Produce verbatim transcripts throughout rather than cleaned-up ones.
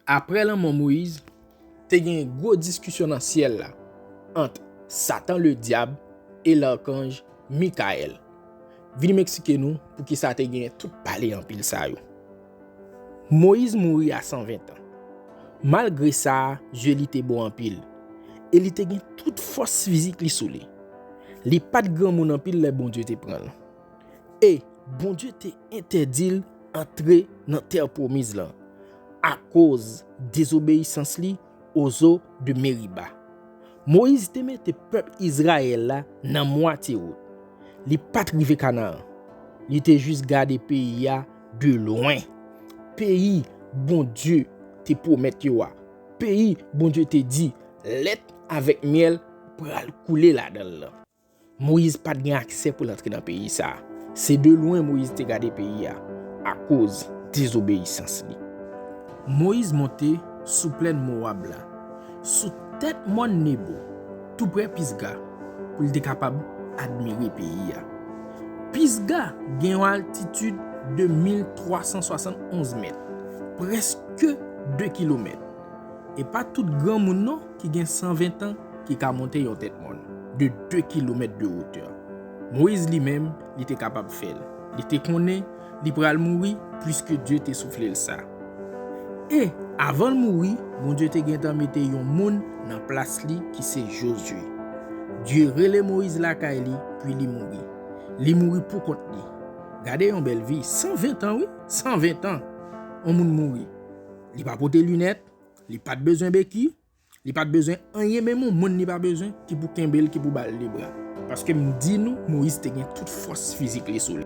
Apre lanmò Moyiz, te gen gwo diskisyon nan syèl la ant Satan Ledyab e lakanj Mikayèl. Vini m eksplike nou poukisa te gen tout pale anpil sa yo. Moyiz mouri a san ven tan. Malgre sa, je li te bon anpil, e li te gen tout fòs fizik li sou li. Li pa t granmoun anpil lè Bondye te pran l. E Bondye te entèdi l antre nan tè pwomiz lan akoz dezobeyisans li o zo de Meriba. Moyiz te mete pèp Izrayèl la nan mwatye wout. Li pa t rive Kanaan. Li te jis gade peyi a de lwen. Peyi Bondye te pwomèt yo a. Peyi Bondye te di, lèt avèk myèl pral koule ladan l lan. Moyiz pa t gen aksè pou l antre nan peyi sa a. Se de lwen Moyiz te gade peyi a akoz dezobeyisans li. Moyiz monte sou plèn Mowab la, sou tèt mòn Nebo, toupre Pisga, pou l te kapab admire peyi a. Pisga gen yon altitid de mil twa san swasann onz mèt, prèske de kilomèt. E pa tout granmoun non ki gen san ven tan ki ka monte yon tèt mòn de de kilomèt de wotè. Moyiz li menm, li te kapab fè l. Li te konnen li pral mouri, piske Dye te soufle l sa. E avan l mouri, Bondye te gentan mete yon moun nan plas li ki se Jozye. Dye rele Moyiz lakay li, pi li mouri. Li mouri pou kont li. Gade yon bèl vi, san ven tan wi, san ven tan. Yon moun mouri. Li pa pote linèt, li pa t bezwen beki, li pa t bezwen anyen, menm yon moun li pa bezwen ki pou kenbe l, ki pou ba l lebra. Paske m di nou, Moyiz te gen tout fòs fizik li sou li.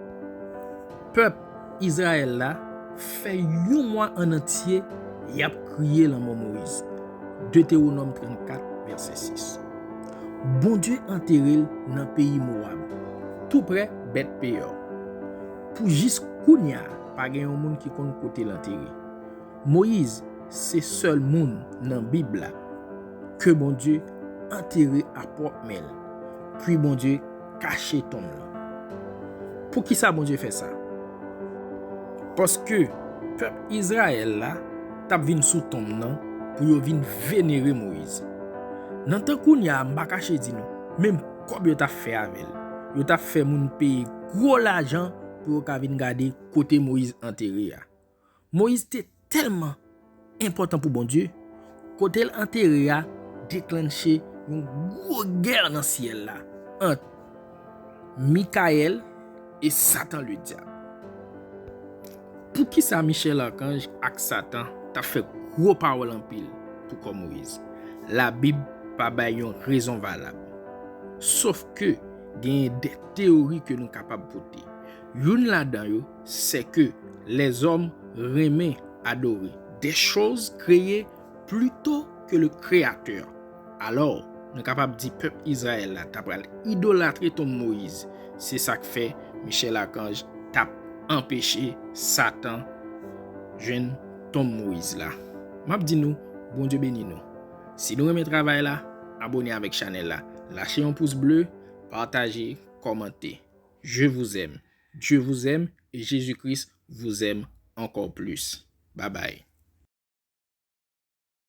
Pèp Izrayèl la fè yon mwa an antye y ap kriye lanmò Moyiz. Detewonòm trannkat, vèsè sis. Bondye antere l nan peyi Mowab, toupre Bèt Peyò. Pou jis kounye a, pa gen yon moun ki konn kote l antere. Moyiz se sèl moun nan Bib la ke Bondye antere a pwòp men l, pi Bondye kache tonm lan. Poukisa Bondye fè sa? Paske pèp Izrayèl la t ap vin sou tonm nan pou yo vin venere Moyiz. Nan tan kounye a, m pa kache di nou, menm kòb yo t ap fè avè l, yo t ap fè moun peye gwo lajan pou yo ka vin gade kote Moyiz antere a. Moyiz te tèlman enpòtan pou Bondye, kote l antere a deklanche yon gwo gè nan syèl la ant Mikayèl e Satan Ledyab. Poukisa Michèl Akanj ak Satan t ap fè gwo pawòl anpil pou kò Moyiz? Labib pa bay yon rezon valab. Sof ke genyen de teyori ke nou kapab pote. Youn ladan yo, se ke lèzòm renmen adore des choses créées plutôt que le Créateur. Alò, nou kapab di pèp Izrayèl la ta pral idolatre tonm Moyiz. Se sa k fè Michèl Akanj t ap anpeche Satan jwenn tonm Moyiz la. M ap di nou, Bondye beni nou. Si nou renmen travay la, abòne avèk chanèl la, lache yon pous ble, pataje, kòmante. Je vous aime. Dieu vous aime et Jésus-Christ vous aime encore plus. Bye bye.